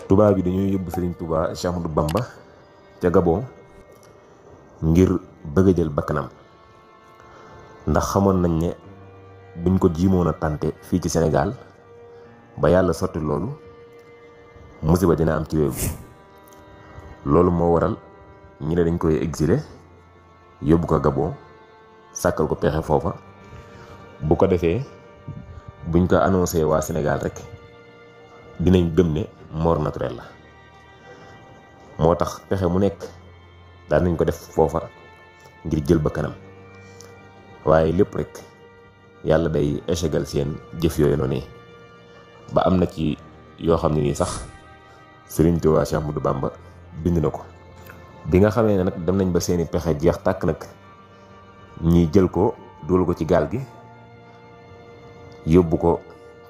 tubaab bi dañuy yóbbu Serigne Touba Cheikh Ahmadou Bamba ca Gabon ngir bëgg a jël bakkanam ndax xamoon nañ ne buñ ko jiimoon a tànte fii ci Sénégal ba yàlla sotti loolu musiba dina am ci réew bi. loolu moo waral ñu ne dañ koy exiler yóbbu ko Gabon sàkkal ko pexe foofa bu ko defee buñ ko annoncé waa Sénégal rek dinañ gëm ne mort naturelle la. moo tax pexe mu nekk daan nañ ko def foofa ngir jël bakkanam waaye lépp rek yàlla day échegal seen jëf yooyu noonu ba am na ci yoo xam ne nii sax Serigne Touba Cheikh Ahmadou Bamba bind na ko. bi nga xamee ne nag dem nañ ba seeni pexe jeex tàkk nag ñi jël ko dugal ko ci gaal gi yóbbu ko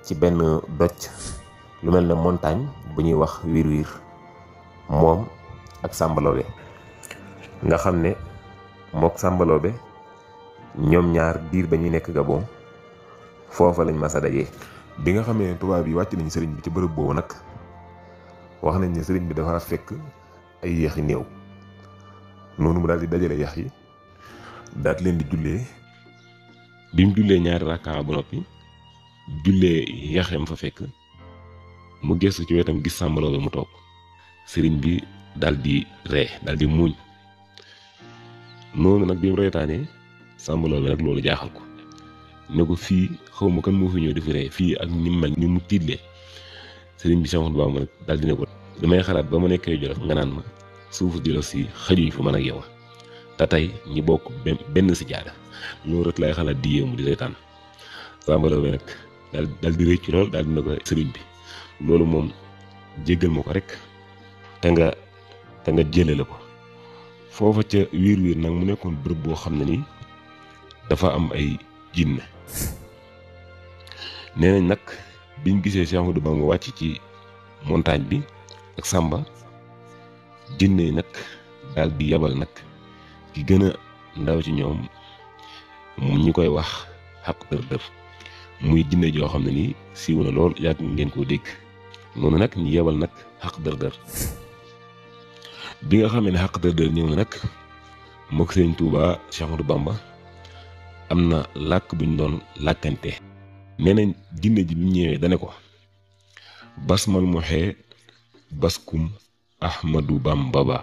ci benn doj lu mel ne montagne bu ñuy wax wiir wiir moom ak Samba Laobé nga xam ne mook Samba Laobé ñoom ñaar diir ba ñuy nekk Gabon foofa lañ mas a dajee. bi nga xamee ne tubaab yi wàcc nañ sëriñ bi ci bërëb boobu nag wax nañ ne sëriñ bi dafa fekk ay yaxi néew noonu mu daal di dajale yax yi daat leen di jullee. bi mu jullee ñaari rakkaa ba noppi jullee yaxem fa fekk mu gëstu ci wetam gis Samba Laobé mu toog sëriñ bi daal di ree daal di muuñ noonu nag bi mu reetaanee Samba Laobé nag loolu jaaxal ko ne ko fii xaw ma kan moo fi ñëw di fi ree fii ak ni mu mel ni mu tiitlee sëriñ bi Cheikh Ahmadou Bamba nag daal di ne ko damay xalaat ba ma nekkee Jolof nga naan ma suufu Jolof si xëjuñ fa mën ak yow te tey ñi bokk benn si jaada loolu rek lay xalaat di yéemu di reetaan. Samba Laobé nag daal di rëccu lool daal di ne ko sëriñ bi loolu moom jéggal ma ko rek te nga jëlale ko. foofa ca wiir wiir nag mu nekkoon bërëb boo xam ne nii dafa am ay jinne nee nañ nag biñ gisee Cheikh Ahmadou Bamba wàcc ci montagne bi ak Samba jinne yi nag daal di yabal nag ki gën a ndaw ci ñoom ñi koy wax xaq dër muy jinne joo xam ne nii siiw na lool yàgg ngeen koo dégg. noonu nag ñu yebal nag xaq dër bi nga xamee ne xaq dër ñëw na nag mook Sëriñ Touba Cheikh Ahmadou Bamba am na làkk bu ñu doon làkkante. nee nañ jinne ji bi mu ñëwee dane ko basmal moxee baskum Ahmadou Bamba ba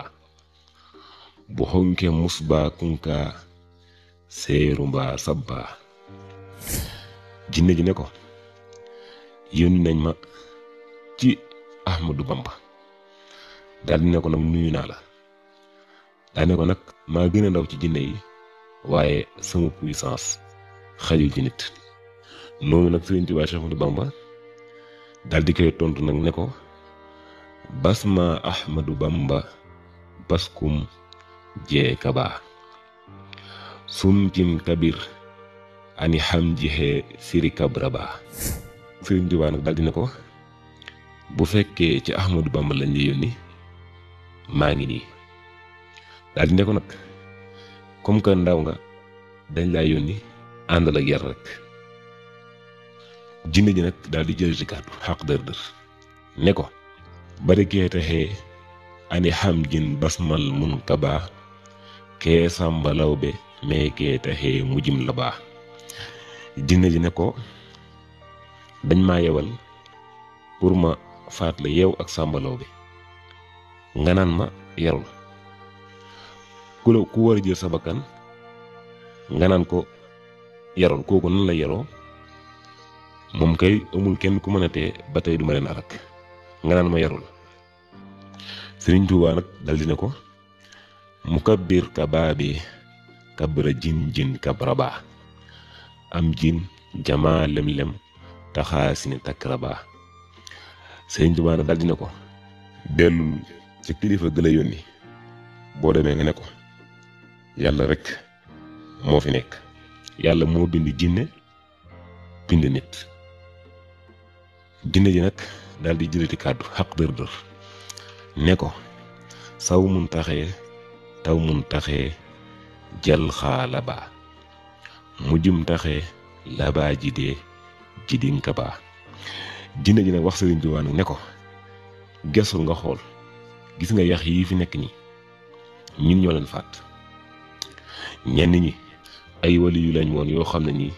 bu xonke musba kunka seeru mbaa sabba. jinne ji ne ko yónni nañ ma ci Ahmadou Bamba daal di ne ko nag nuyu naa la daa ne ko nag maa gën a ndaw ci jinne yi waaye sama puissance xajul ci nit. noonu nag Sëriñ Tuubaa Cheikh Ahmadou Bamba daal di koy tontu nag ne ko basma Ahmadou Bamba baskum jee kaba sumtin kabir ani xam jixee siri kabra ba. Sëriñ Tuubaa nag daal di ne ko bu fekkee ci Ahmadou Bamba lañ la yónni maa ngi nii. daal di ne ko nag comme que ndaw nga dañ laa yónni àndal ak yar rek. jinne ji nag daal di jël ci kàddu xaq dër ne ko bari kee taxee ani xam jin basmal mun kaba kee Samba Laobé mais kee taxee mujjim la baa. jinne ji ne ko dañ maa yebal pour ma faat la yow ak Samba Laobé nga naan ma yarul ku war a jël sa bakkan nga naan ko yarul kooku nan la yaroo moom kay amul kenn ku mën a tee ba tey du ma leen alak nga naan ma yarul. Sëriñ Tuubaa nag dal di ne ko mu kabbir kabaabi kabra jin kabraba am jin jamaa lem taxaasini takraba. Sëriñ Tuubaa nag dal di ne ko dellul ci kilifa gëla yónni boo demee nga ne ko yàlla rek moo fi nekk yàlla moo bind jinne bind nit. jinne ji nag daal di jëlati kàddu xaq dër ne ko saw mun taxee taw mun taxee jël xaa labaa mujjum taxee labaa jidee jidinka baa. jinne ji nag wax Sëriñ Tuubaa nag ne ko gesul nga xool gis nga yax yi fi nekk nii ñun ñoo leen faat. ñenn ñi ay wali yu lañ woon yoo xam ne nii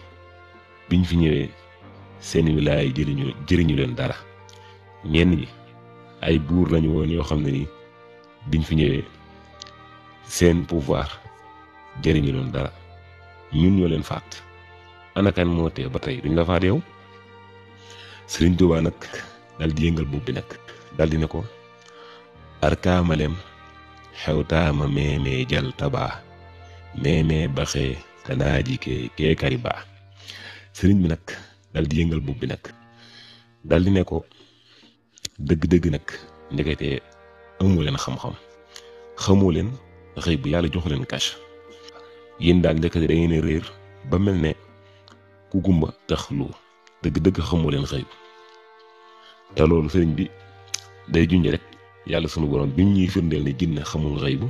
biñ fi ñëwee seen wilaay jëriñu leen dara. ñenn ñi ay buur lañu woon yoo xam ne nii biñ fi ñëwee seen pouvoir jëriñu leen dara. ñun ñoo leen faat. anakan moo tee ba tey duñ la faat yow. Sëriñ Tuubaa nag dal di yëngal bopp bi nag dal di ne ko arkaamalem xewtaama meemee jal tabaa meemee baxee kanaaji kee kari baa. sëriñ bi nag dal di yëngal bopp bi nag dal di ne ko dëgg-dëgg nag ndeketee amoo leen xam-xam xamoo leen xëy bu yàlla joxu leen cash. yéen daal ndekete da ngeen a réer ba mel ne ku gumba tax lu dëgg-dëgg xamoo leen xëy. te loolu sëriñ bi day junj rek yàlla sunu borom bi ñuy firndeel ne jinne xamul xëy bu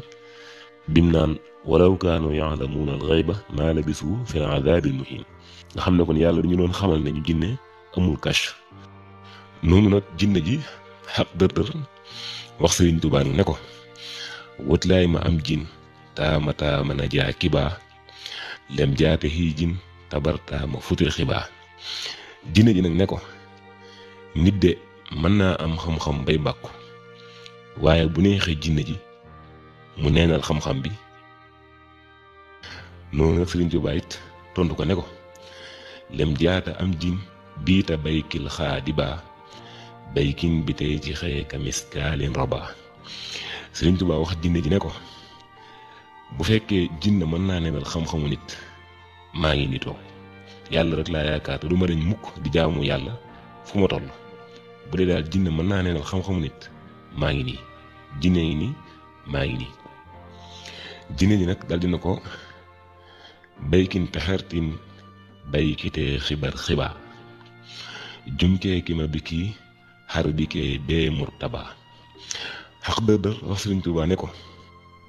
bim naan walaw kaanu yaalamuuna al xayba maa labisu fil azaabil muhiin nga xam ne kon yàlla du ñu doon xamal ne ñu jinne amul cash. noonu nag jinne ji xaq dër wax sëriñ Tuubaa ne ko wëtlaay ma am jin taama na jaa kibaa lem jaate xii jin tabartaama futil xibaa. jinne ji nag ne ko nit de mën naa am xam-xam bay bàkku waaye bu neexee jinne ji mu neenal xam-xam bi. noonu nag Sëriñ Tuubaa it tontu ko ne ko lem jaata am jin biita baykil xaa di baa baykin bi tey ci xëye kamis kaalin roba. Sëriñ Tuubaa wax jinne ji ne ko bu fekkee jinne mën naa neenal xam-xamu nit maa ngi ni toog yàlla rek laa yaakaar te du ma dañ mukk di jaamu yàlla fu ma toll. bu dee daal jinne mën naa neenal xam-xamu nit maa ngi nii jinne ngi nii maa ngi nii. jinne ji nag dal dina ko baykin pexertin baykitee xibar xibaa jumkee ki ma bi kii xar bi kee bee murtaba. xaq dër wax Sëriñ Tuubaa ne ko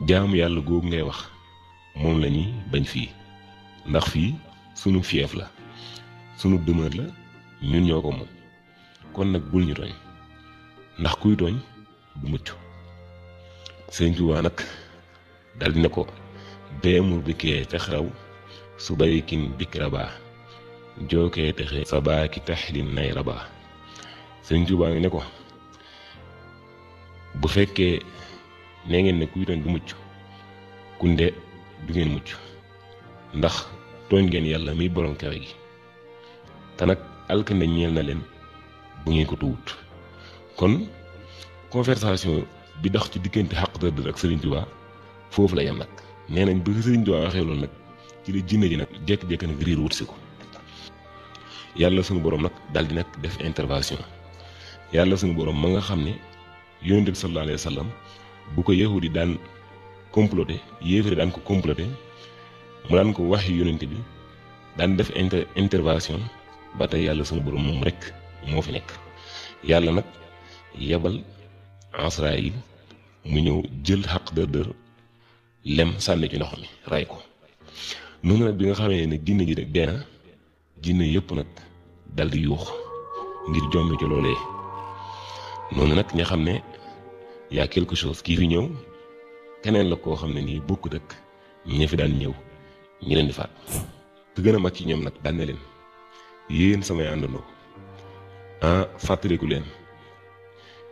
jaamu yàlla googu ngay wax moom la ñuy bañ fii ndax fii sunu fief la sunu demeure la ñun ñoo ko moom kon nag bul ñu tooñ ndax kuy tooñ du mucc. Sëriñ Tuubaa nag dal di ne ko bee mur bi kee fexraw su baykin bikra baa jookee texe sa baaki taxlin nay rabaa. Sëriñ Tuubaa ngi ne ko bu fekkee nee ngeen ne kuy tooñ du mucc kunde du ngeen mucc ndax tooñ ngeen yàlla miy borom kawe gi te nag alkande ñeel na leen bu ngeen ko tuwut. kon conversation bi dox ci diggante xaq dëgg ak Sëriñ Tuubaa foofu la yem nag. nee nañ bi Sëriñ Tuubaa waxee loolu nag ci la jinne ji nag jékki-jékki nag riir wut si ko. yàlla sunu borom nag daal di nag def intervention. yàlla sunu borom ma nga xam ne yonent bi sallallahu alayhi wa sallam bu ko yahudi daan comploté yéefari daan ko comploté mu daan ko waxi yonent bi daan def intervention ba tey yàlla sunu borom moom rek moo fi nekk. yàlla nag yebal Asraayil mu ñëw jël xaq dër lem sànni ci ndox mi ray ko. noonu nag bi nga xamee ne jinne ji rek dee na jinne yëpp nag dal di yuux ngir jommi ci loolee. noonu nag ña xam ne yaa quelque chose kii fi ñëw keneen la koo xam ne nii bokkut ak ñi fi daan ñëw ñi leen di faat. ku gën a mag ci ñoom nag daan ne leen yéen samay àndandoo fàttaliku leen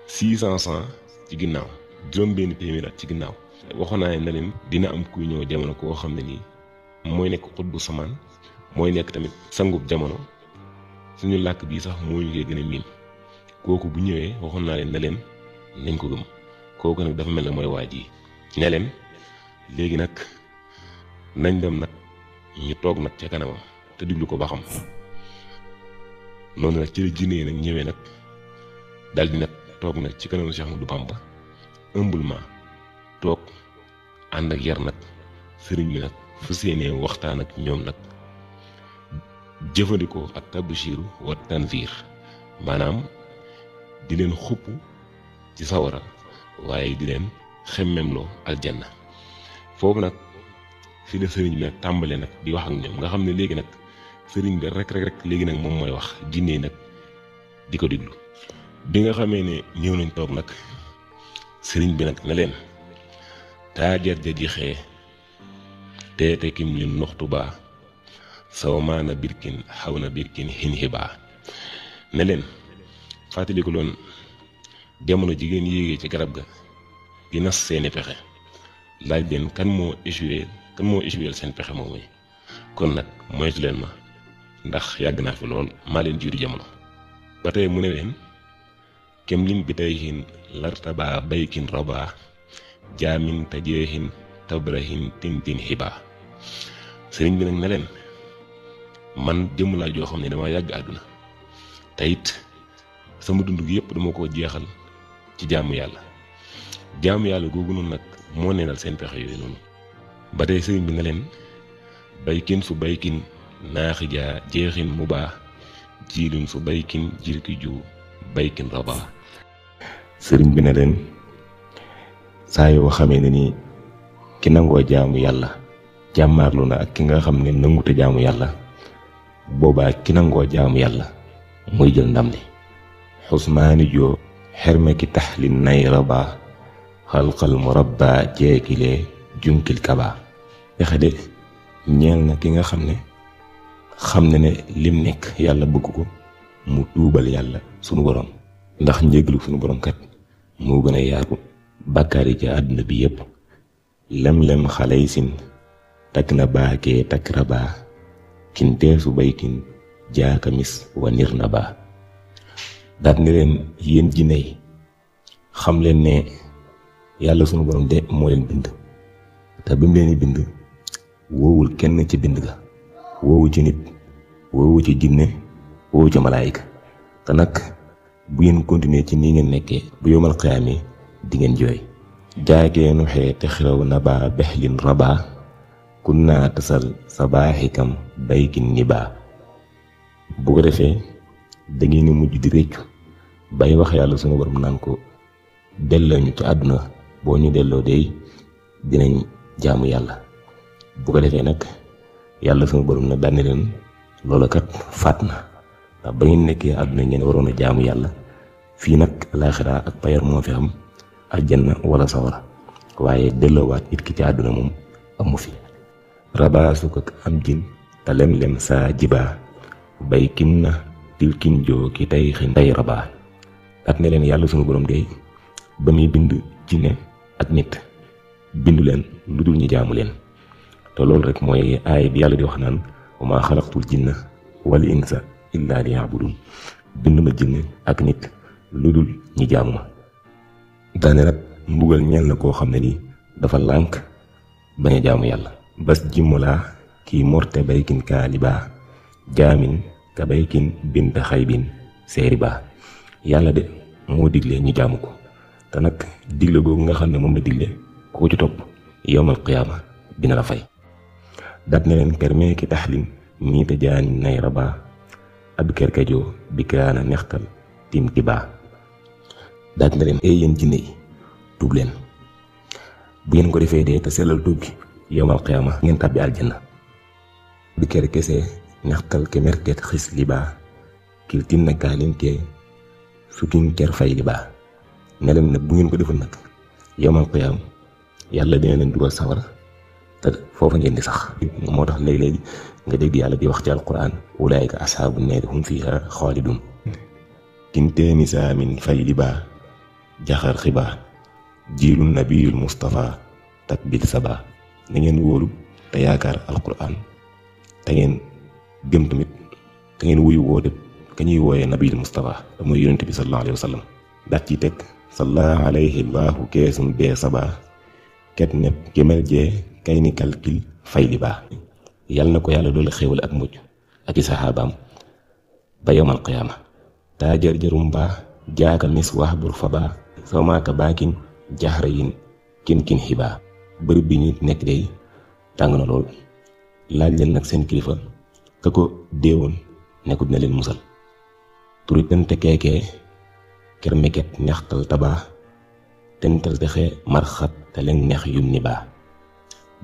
600 ans ci ginnaaw juróom-benn téeméer at ci ginnaaw waxoon naa ne leen dina am kuy ñëw jamono koo xam ne nii mooy nekk xutbu samaan mooy nekk tamit sangub jamono suñu làkk bii sax moo ñu koy gën a miin. kooku bu ñëwee waxoon naa leen ne leen nañ ko gëm kooku nag dafa mel ne mooy waa ji ne leen léegi nag nañ dem nag ñu toog nag ca kanamam te diglu ko ba xam. noonu nag ci la jinne yi nag ñëwee nag daal di nag toog nag ci kanamu Cheikh Ahmadou Bamba humblement toog ànd ak yar nag sëriñ bi nag fu seenee waxtaan ak ñoom nag jëfandikoo ak tabshiru wa tanzir maanaam di leen xupp ci sawara waaye di leen xemmemloo aljanna. foofu nag fi la sëriñ bi nag tàmbale nag di wax ak ñoom nga xam ne léegi nag sëriñ bi rek léegi nag moom mooy wax jinne nag di ko diglu bi nga xamee ne ñëw nañ toog nag sëriñ bi nag ne leen taajar ja jixee teete kim lim noxtu baa saw maana birkin xaw na birkin xin xibaa ne leen fàttaliku loon jamono jigéen yéegee ci garab ga di nas seeni pexe laaj leen kan moo échoué seen pexe moomu kon nag moytu leen ma ndax yàgg naa fi lool maa leen jiitu jamono ba tey mu ne leen kem lim bi tey xin lartabaa baykin robaa jaamin tajeexin tabrahin tintin xibaa sëriñ bi nag ne leen man jëmm laa joo xam ne dama yàgg àdduna te it sama dund gi yëpp dama ko jeexal ci jaamu yàlla googu noonu nag moo neenal seen pexe yooyu noonu ba tey sëriñ bi ne leen baykin su baykin naaxijaa jeexin mu baa jiilun su baykin jirki ju baykin rabaa sëriñ bi ne leen saa yoo xamee ne ni ki nangoo jaamu yàlla jàmmaarlu na ak ki nga xam ne nangute jaamu yàlla boobaa ki nangoo jaamu yàlla muy jël ndam li xusmaani joo xerme ki taxli nay rabaa xalqal murabba jeekilee junkil kabaa pexe de ñeel na ki nga xam ne ne lim nekk yàlla bëgg ko mu tuubal yàlla sunu borom ndax njéglu sunu borom kat moo gën a yaatu bàkkaar yi ci àdduna bi yépp lem-lem xaley sin takk na baakee takk rabaa kin teesu baykin jaaka mis wa nir na baa daat ne leen yéen jinne yi xam leen ne yàlla sunu borom de moo leen bind te bi mu leen di bind woowul kenn ci bind ga woowu ci nit woowu ci jinne woowu ci malaayika te nag bu ngeen continuer ci nii ngeen nekkee bu yomal xiyaamee di ngeen jooy jaageenu xee te xiraw na baa bexlin rabaa kun naa tasal sa baaxikam baykin ni baa bu ko defee da ngeen mujj di réccu bay wax yàlla sunu borom naan ko delloo ñu ci àdduna boo ñu delloo dey dinañ jaamu yàlla bu ko defee nag yàlla sunu borom nag daan ne leen loola kat faat na ndax ba ngeen nekkee àdduna ngeen waroon a jaamu yàlla fii nag alaaxira ak payar moo fi am aljanna wala sawara waaye delloowaat nit ki ci àdduna moom amu fi rabaa su ko am jin te lem-lem saa jibaa bay kin na tilkin joo ki tey xin tey rabaa at ne leen yàlla sunu borom de ba muy bind jinne ak nit bindu leen lu dul ñu jaamu leen te loolu rek mooy aay bi yàlla di wax naan wa maa xalaqtul jinna wal insa illa liya'budun bind ma jinne ak nit lu dul ñi jaamu ma daane nag mbugal ñeel na koo xam ne nii dafa lànk bañ a jaamu yàlla bas jimmulaa kii morte baykin kaalibaa jaamin ka baykin bint xaybin seeri baa yàlla de moo digle ñu jaamu ko te nag digle googu nga xam ne moom la digle ku ko ci topp yowmal qiyaama dina la fay dat ne leen permee ki taxlin nii te jaani nay rabaa ab kerkajoo bi kaana nextal tim ki baa daat ne leen yéen jinne yi tuub leen bu ngeen ko defee dee te sellal tuub gi yowmal qiyaama ngeen tàbbi aljanna bi ker kese nextal ke merket xis li baa kil tin na kaalin ke sukin ker fay li baa ne leen nag bu ngeen ko defal nag yowmal qiyaama yàlla dina leen dugal sawara te foofa ngeen di sax moo tax léeg-léegi nga dégg yàlla di wax ci alquran ulaayika ashaabu naari hum fiha xaalidun kintee misaa min fay li baa jaxar xibaa jiilul nabiyul mustafa takbil sabaa na ngeen wóolu te yaakaar alquran te ngeen gëm tamit te ngeen wuyu woo de ka ñuy wooyee nabiyul mustafa te mooy yonente bi sallallahu alayhi wa sallam daat ci teg sallallahu alayhi allahu keesum bee sabaa ket net gémel jee kay ni kalkil fay li baa yàlla na ko yàlla doole xéewal ak mujj ak i saxaabaam ba yowmal qiyaama taa jër-jërum baa jaaka mis wax bur fa baa soo maaka baakin jaxra yin kin xibaa bërëb bi ñu nekk day tàng na lool laaj leen nag seen kilifa ka ko déewoon nekkut na leen musal turi tente keekee ker meket nextal tabaa tental texe marxat te leen neex yum ni baa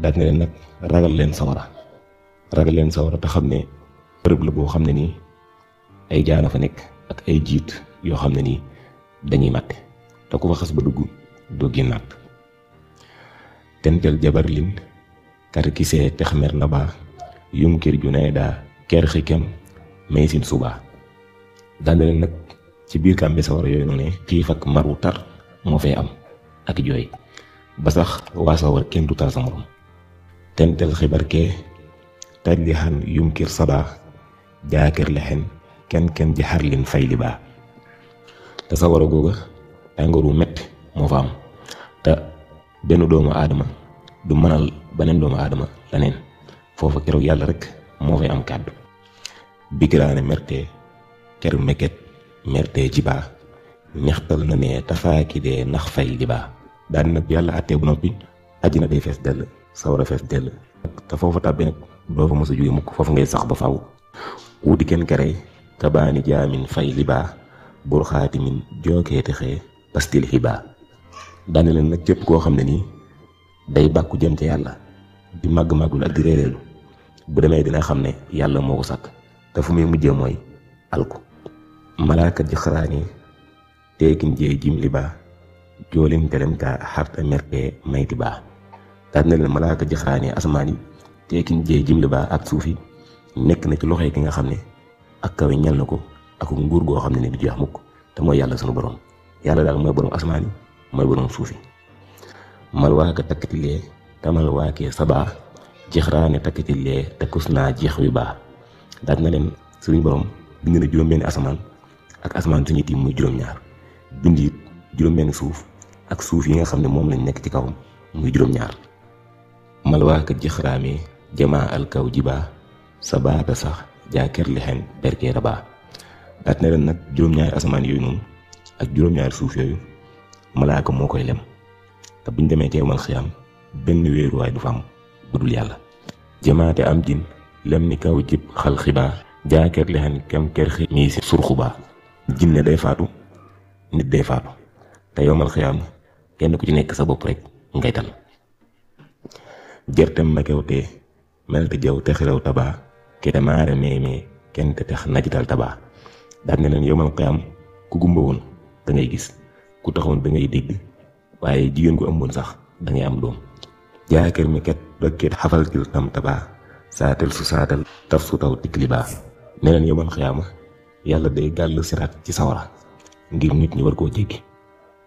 daat ne leen nag ragal leen sawara te xam ne bërëb la boo xam ne nii ay jaana fa nekk ak ay jiit yoo xam ne nii dañuy màtte te ku fa xas ba dugg doo génnaat. tentel jabar lin kar kisee texmer na baa yum kir ju nay daa ker xikem may sin subaa. daane leen nag ci biir kàmbi sawara yooyu noonu xiif ak mar wu tar moo fay am ak jooy ba sax waa sawar kenn du tar sa morom. tentel xibar kee taj li xan yum kir sabaa jaakir lexen kenn ji xar lin fay li baa. te sawara googa tàngoor wu metti moo fa am te benn doomu aadama du mënal beneen doomu aadama leneen foofa keroog yàlla rek moo fay am kàddu. bigiraane merte ker meket merte jibaa ñaxtal na ne tafaaki dee nax fay li baa. daan nag yàlla àttee bu noppi àjjana day fees dell sawara fees dell te foofa tàbbi nag doo fa mos a jóge mukk foofu ngay sax ba faw. wuti kenn kerey kabaani jaamin fay li baa bur xaati min jookeete xee pastil xibaa. daane leen nag képp koo xam ne nii day bàkku jëm ca yàlla di màgg-màggul ak di réeréelu bu demee dina xam ne yàlla moo ko sàkk te fu muy mujjee mooy alku. malaaka ji xaraani teekin jee jim li baa joolin telem kaa xarta merte mayti baa. daane leen malaaka ji xaraani asamaan yi teekin jee jim li baa ak suuf yi nekk na ci loxoy ki nga xam ne ak kawe ñal na ko ak nguur goo xam ne du jeex mukk te mooy yàlla sunu borom. yàlla daal mooy borom asamaan yi mooy borom suuf yi. mal waaka takkatilee tamal waakee sabaa jixraane takkatilee takkus naa jeex wi baa. daal na leen suñu borom bind na juróom-benni asamaan ak asamaan suñu tiim muy juróom-ñaar bind it juróom-benni suuf ak suuf yi nga xam ne moom lañ nekk ci kawam muy juróom-ñaar. mal waaka jixraamee jamaa al kaw jibaa sabaata sax jaaker li xen berkee rabaa. daat na leen nag juróom-ñaari asamaan yooyu noonu ak juróom-ñaari suuf yooyu malaaka moo koy lem te buñ demee teew mal xiyaam benn wéeruwaay du fa am bu dul yàlla. jamaate am jin lem ni kaw jib xal xibaa jaaker li xen kem ker xi mii si surxubaa. jinne day faatu nit day faatu te yow mal xiyaam kenn ku ci nekk sa bopp rek ngay tal. jertem ma kew te mel te jaw te xirew tabaa kete maare meemee kenn te tex najital tabaa. daal ne leen yowmal qiyaam ku gumba woon da ngay gis ku taxawoon da ngay dégg waaye jigéen ko ëmboon sax da ngay am doom. jaakër mi ket dokket xafal kil tam tabaa saatal su saatal taf su taw tikli baa. ne leen yowmal qiyaama yàlla day gàll siraat ci sawara ngir nit ñi war koo jéggi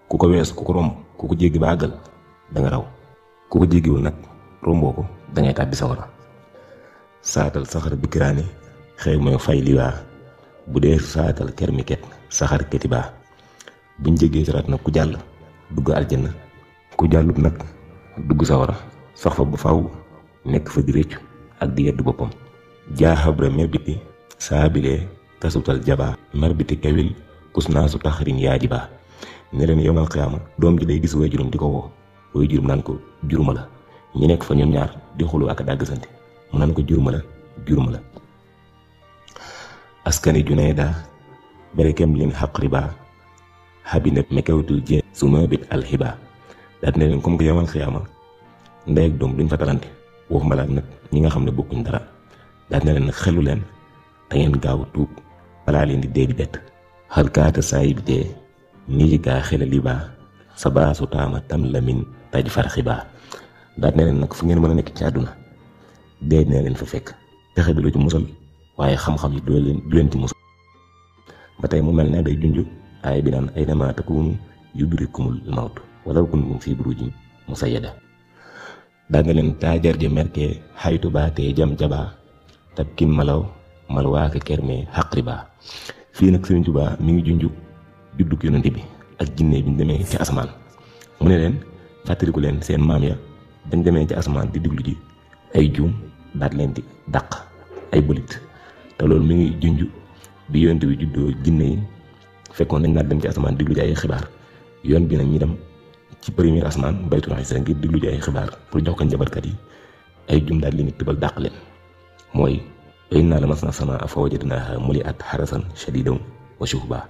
ku ko weesu ku ko romb ku ko jéggi ba àggal da nga raw ku ko jéggiwul nag romboo ko da ngay tàbbi sawara. saatal saxar bikiraane xëy mooy fay liwaa bu dee saatal kermiket saxar keti baa. buñ jéggee siraat nag ku jàll dugg aljanna ku jàllut nag dugg sawara sax fa bu faw nekk fa di réccu ak di yeddu boppam. jaaxabra merbiti saabilee kasutal jabaa merbiti kawil kus naa su taxarin yaaji baa. ne leen yowmal xiyaama doom ji day gis way juróom di ko woo way juróom naan ko juruma la ñu nekk fa ñoom ñaar di xulu ak dàggsante mu naan ko juruma la. askani junayda berekem lin xaq riba xabina mekewtul jee su ma bit alxiba. daat ne leen comme que yowmal xiyaama ndey ak doom duñ fa talante waxuma la nag ñi nga xam ne bokkuñ dara. daat ne leen nag xelu leen da ngeen gaaw tuub balaa leen di dee di bett. xal kaata saayi bi dee nii gaa xela liba sa baasu taama tam lamin taj far xibaa. daat ne leen nag fu ngeen mën a nekk ci àdduna dee dina leen fa fekk texe du la ci musal waaye xam-xam yi du leen ci musal. ba tey mu mel ne day junj aaya bi naan aynama takunu yudrikumul mawt walaw kuntum fii burujin musayyada. daa nga leen taajar ja merke xaytu baatee jam jabaa tab kin malaw mal waaka kerme xaqri baa. fii nag Sëriñ Tuubaa mi ngi junj juddug yonent bi ak jinne bi ñu demee ci asamaan mu ne leen fàttaliku leen seen maam ya dañ demee ci asamaan di diglu ji ay juum daat leen di dàq ay bëlit. te loolu mi ngi junj bi yonent bi juddoo jinne yi fekkoon dañ daan dem ci asamaan diglu ji ay xibaar yoon bi nag ñi dem ci premier asamaan baytul izza ngir diglu ji ay xibaar pour jox ko njabarkat yi ay juum daal leen di tëbal dàq leen. mooy innaa lamasnaa samaa fa wajadnaahaa muli'at harasan shadiidan wa shuhuban.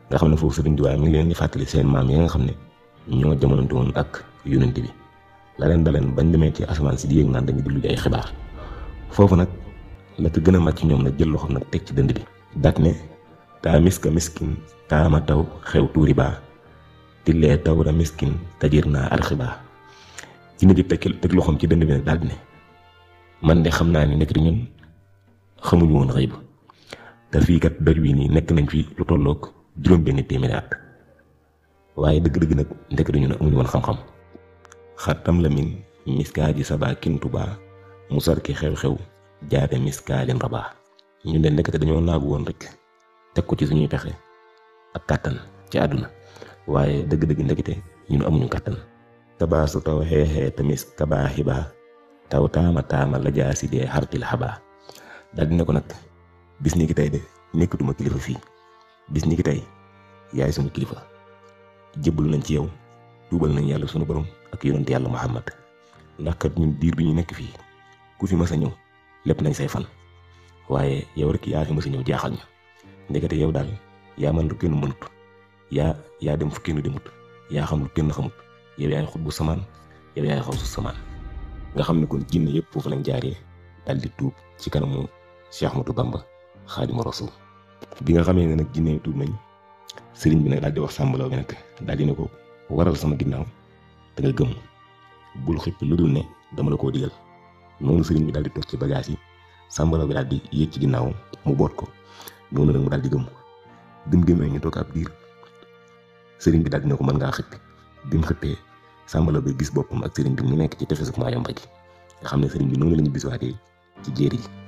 nga xam ne foofu Sëriñ Tuubaa mi ngi leen di fàttali seen maam yi nga xam ne ñoo jamonante woon ak yonent bi la leen daleen bañ demee ci asamaan si di yéeg naan dañuy diglu ji ay xibaar. foofu nag la ko gën a màcc ñoom nag jël loxoom nag teg ci dënd bi daat ne taa miska miskin taama taw xew tuuri baa tillee tawra miskin tajir naa arxiba. jinne ji teg loxoom ci dënd bi nag daal di ne man de xam naa ni nekk di ñun xamuñu woon xëy ba te fii kat doj wi nii nekk nañ fi lu tolloog juróom-benn téeméeri at waaye dëgg-dëgg nag ndekk di ñun amuñu woon xam-xam. xattam la min miskaa ji sabaa kintuba musar ki xew-xew jaade miskaalin rabaa. ñu ne ndekete dañoo naagu woon rek teg ko ci suñuy pexe ak kàttan ci àdduna waaye dëgg-dëgg ndekete ñun amuñu kàttan. tabaasu taw xeexee tamis kabaa xibaa taw taama la jaasi dee xartil xabaa. daal dina ko nag bis ni ki tey de nekkatuma kilifa fii, bis ni ki tey yaay sunu kilifa, jébbalu nañ ci yow, tuubal nañ yàlla sunu borom ak yonent yàlla Muhammad. ndax kat ñun diir bi ñu nekk fii ku fi mas a ñëw lépp nañ say fan waaye yow rek yaa fi mas a ñëw jaaxal ñu. ndekete yow daal yaa man lu kenn mënut, yaa dem fu kenn demut, yaa xam lu kenn xamut, yow yaay xut bu samaan, yow yaay xaw su samaan. nga xam ne kon jinne yëpp foofu lañ jaaree daal di tuub ci kanamu Cheikh Ahmadou Bamba Xaadimu Rasuul. bi nga xamee ne nag jinne yi tuub nañ, sëriñ bi nag daal di wax Sàmba Laobé nag daal di ne ko waral sama ginnaaw te nga gëm, bul xippi lu dul ne dama la koo digal. noonu sëriñ bi daal di toog ci bagage yi, Sàmba Laobé daal di yéeg ci ginnaawam mu boot ko noonu nag mu daal di gëm. gëm-gëmee ñu toog ab diir sëriñ bi daal di ne ko mën ngaa xippi. bi mu xëppee Sàmba Laobé gis boppam ak sëriñ bi mu nekk ci tefesu Mayumba gi nga xam ne sëriñ bi noonu la ñu bisuwaatee ci jéer yi.